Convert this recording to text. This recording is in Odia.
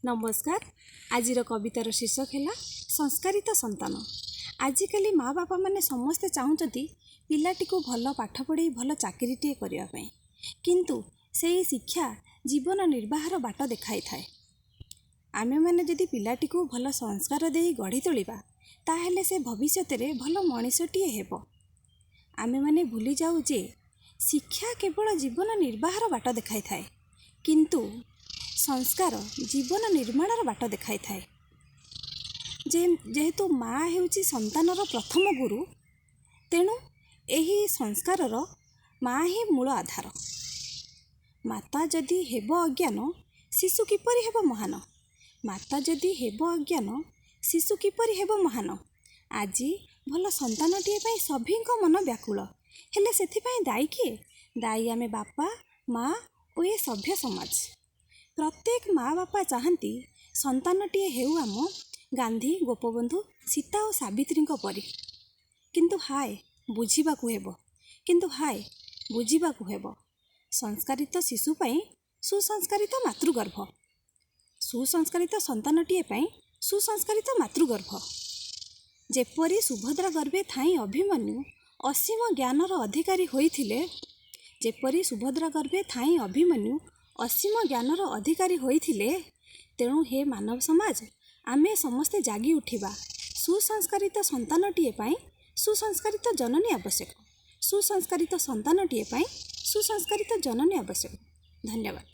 ନମସ୍କାର। ଆଜିର କବିତାର ଶୀର୍ଷକ ହେଲା ସଂସ୍କାରିତ ସନ୍ତାନ। ଆଜିକାଲି ମା ବାପାମାନେ ସମସ୍ତେ ଚାହୁଁଛନ୍ତି ପିଲାଟିକୁ ଭଲ ପାଠ ପଢ଼େଇ ଭଲ ଚାକିରିଟିଏ କରିବା ପାଇଁ। କିନ୍ତୁ ସେଇ ଶିକ୍ଷା ଜୀବନ ନିର୍ବାହର ବାଟ ଦେଖାଇଥାଏ। ଆମେମାନେ ଯଦି ପିଲାଟିକୁ ଭଲ ସଂସ୍କାର ଦେଇ ଗଢ଼ି ତୋଳିବା, ତାହେଲେ ସେ ଭବିଷ୍ୟତରେ ଭଲ ମଣିଷଟିଏ ହେବ। ଆମେମାନେ ଭୁଲିଯାଉ ଯେ ଶିକ୍ଷା କେବଳ ଜୀବନ ନିର୍ବାହର ବାଟ ଦେଖାଇଥାଏ, କିନ୍ତୁ ସଂସ୍କାର ଜୀବନ ନିର୍ମାଣର ବାଟ ଦେଖାଇଥାଏ। ଯେହେତୁ ମା ହେଉଛି ସନ୍ତାନର ପ୍ରଥମ ଗୁରୁ, ତେଣୁ ଏହି ସଂସ୍କାରର ମା ହିଁ ମୂଳ ଆଧାର। ମାତା ଯଦି ହେବ ଅଜ୍ଞାନ, ଶିଶୁ କିପରି ହେବ ମହାନ? ମାତା ଯଦି ହେବ ଅଜ୍ଞାନ, ଶିଶୁ କିପରି ହେବ ମହାନ? ଆଜି ଭଲ ସନ୍ତାନଟିଏ ପାଇଁ ସଭିଙ୍କ ମନ ବ୍ୟାକୁଳ। ହେଲେ ସେଥିପାଇଁ ଦାୟୀ କିଏ? ଦାୟୀ ଆମେ ବାପା ମା ଓ ଏ ସଭ୍ୟ ସମାଜ। ପ୍ରତ୍ୟେକ ମା ବାପା ଚାହାନ୍ତି ସନ୍ତାନଟିଏ ହେଉ ଆମ ଗାନ୍ଧୀ, ଗୋପବନ୍ଧୁ, ସୀତା ଓ ସାବିତ୍ରୀଙ୍କ ପରି। କିନ୍ତୁ ହାୟ ବୁଝିବାକୁ ହେବ, କିନ୍ତୁ ହାୟ ବୁଝିବାକୁ ହେବ, ସଂସ୍କାରିତ ଶିଶୁ ପାଇଁ ସୁସଂସ୍କାରିତ ମାତୃଗର୍ଭ। ସୁସଂସ୍କାରିତ ସନ୍ତାନଟିଏ ପାଇଁ ସୁସଂସ୍କାରିତ ମାତୃଗର୍ଭ। ଯେପରି ସୁଭଦ୍ରା ଗର୍ଭେ ଥାଇଁ ଅଭିମନ୍ୟୁ ଅସୀମ ଜ୍ଞାନର ଅଧିକାରୀ ହୋଇଥିଲେ, ଯେପରି ସୁଭଦ୍ରା ଗର୍ଭେ ଥାଇଁ ଅଭିମନ୍ୟୁ ଅସୀମ ଜ୍ଞାନର ଅଧିକାରୀ ହୋଇଥିଲେ, ତେଣୁ ହେ ମାନବ ସମାଜ, ଆମେ ସମସ୍ତେ ଜାଗି ଉଠିବା। ସୁସଂସ୍କାରିତ ସନ୍ତାନଟିଏ ପାଇଁ ସୁସଂସ୍କାରିତ ଜନନୀ ଆବଶ୍ୟକ। ସୁସଂସ୍କାରିତ ସନ୍ତାନଟିଏ ପାଇଁ ସୁସଂସ୍କାରିତ ଜନନୀ ଆବଶ୍ୟକ। ଧନ୍ୟବାଦ।